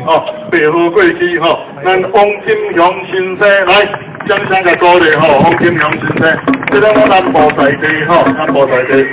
吼，白號過去吼，咱王金雄先生來，掌聲共鼓勵吼，王金雄先生，這個咱南部在地吼，南部在地。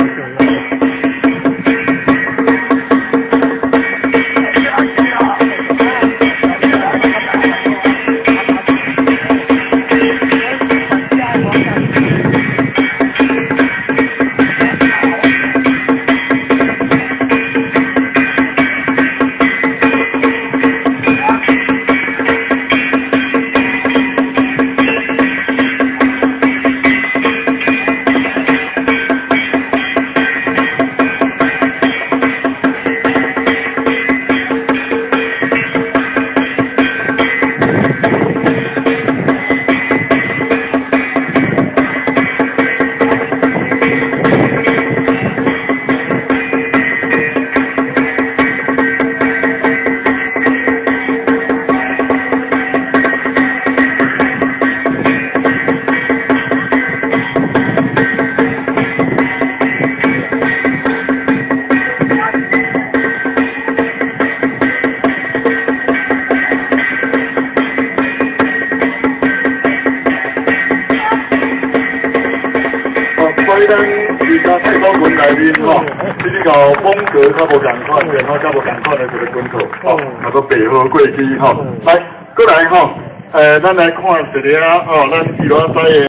所以咱而家太鼓群內面吼，比較風格較無仝款，變化較無仝款的一个軍套，吼，叫做白號過去吼。來，過來吼，咱來看一下吼，咱伊羅西的。